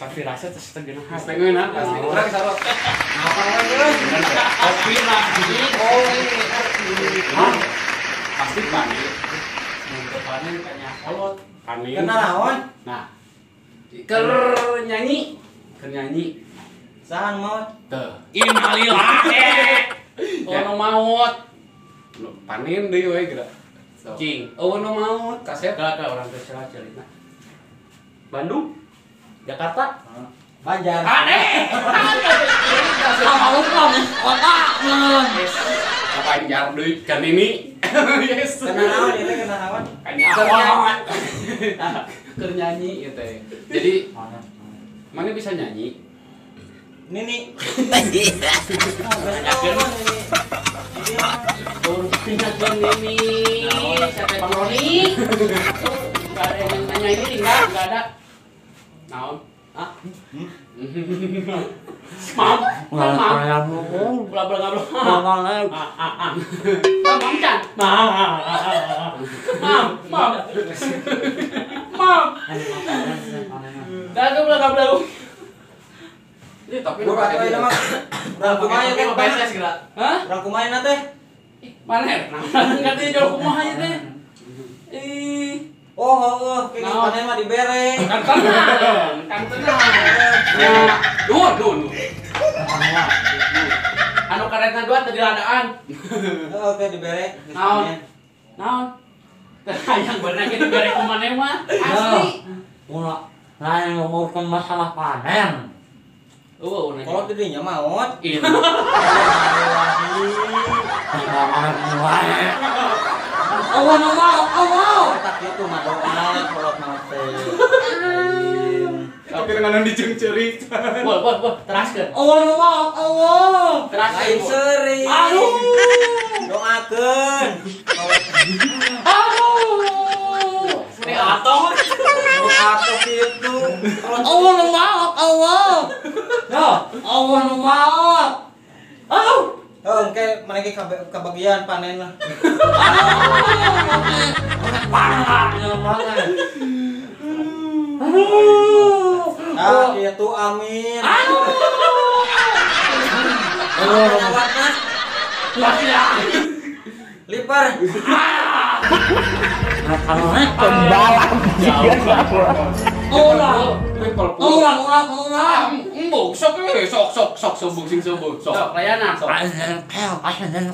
Tapi rasa teh tegeuna. Tegeuna pasti. Urang sarua. Apa euy? Kopi lah. Oh, ini. Hah? Pasti panen. Panen kayaknya kolot. Panen. Kenal naon? Nah. Keur nyanyi, keur nyanyi. Sahan maot? Teu. Innalillahi. Oh, nu maot. Panen deui we geura. Cing. Oh, nu maot kasep. Ka urang teh salah cerita. Bandung, Jakarta, Banjar. Aneh. Banjar deui kan ini. Yes. Kena naon ieu teh kena naon? Keur nyanyi ieu teh. Jadi mana bisa nyanyi? Nini. Nanyakeun Nini. Siapa Bang Roni? Enggak ada yang nanya ini, enggak ada. Naon? Hah? Mam, mam. Bla bla bla. Mam can. Mam, mam. Mam. Dah bla bla. Ini tapi nu pakai mah. Urang kumaha teh beres geura. Hah? Urang kumaha teh? Panen. Nah, ngerti jual kumaha ieu teh. Ih. Oh, heueuh, kayak panen mah dibere. Kan tenang, kan tenang. Ya, duh, duh, duh. Anu karetna dua tadi ladaan. Heeh, oke dibere. Naon? Naon? Teh hayang bener ge dibere ku maneh mah. Asli. Ulah lain ngomongkeun masalah panen. Eueuh, kolot di dinya maot. Iya. Allah maot, Allah. Tak kitu mah doa kolot maot teh. Tapi dengan diceung-ceurik. Bol, bol, bol, teraskeun. Allah maot, Allah. Teraskeun. Lain seuri. Aduh. Doakeun. Aduh. Ini atong. Doa kitu. Allah maot, Allah. Ya, Allah maot. Aduh. Oh, engke mana ge kabagian panen lah. Aduh, aduh. Ah, kitu amin. Aduh. Aduh. Liper. Pembalap. Ulah, ulah, ulah, ulah. Embung, sok sok sok sok sombong sing sombong. Sok layanan sok. Asen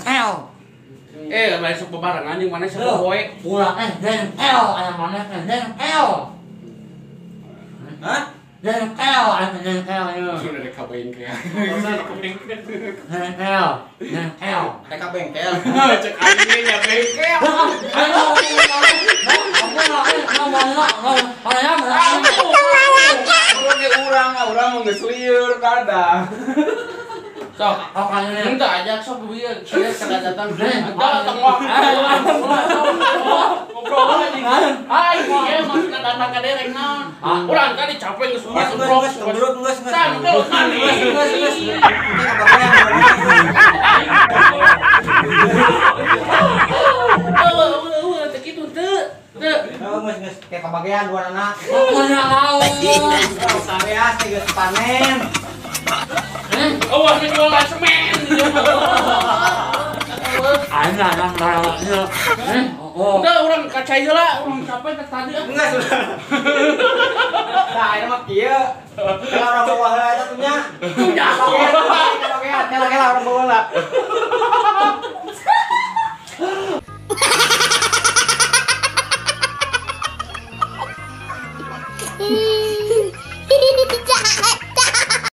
kel. Eh, lain sok bebarengan jeung maneh sok poe. Ulah kel, aya maneh kel. Hah? Kel, aya kel ieu. Sudah rek ka bengkel. Kel, kel. Rek ka bengkel. Cek aing ge nya bengkel. Urang mah geus lieur kadang. Sok, minta aja sok bieu, saya kada datang. Datang wah. Ngobrol aja. Hai, ieu maksudna datang ka derek naon? Urang tadi capek geus geus geus geus geus. Geus geus. Eueuh, teu kitu teu. Teu. Geus geus kayak kabagian dua anak. Pokoknya naon. Sareas teh geus panen. Oh, ini jualan semen. Aing lah yang udah orang kacai heula, urang capek teh tadi. Enggak sudah. Nah, ini mah kieu. Kalau orang bawa heula eta tuh nya. Nya. Kela-kela orang bawa heula.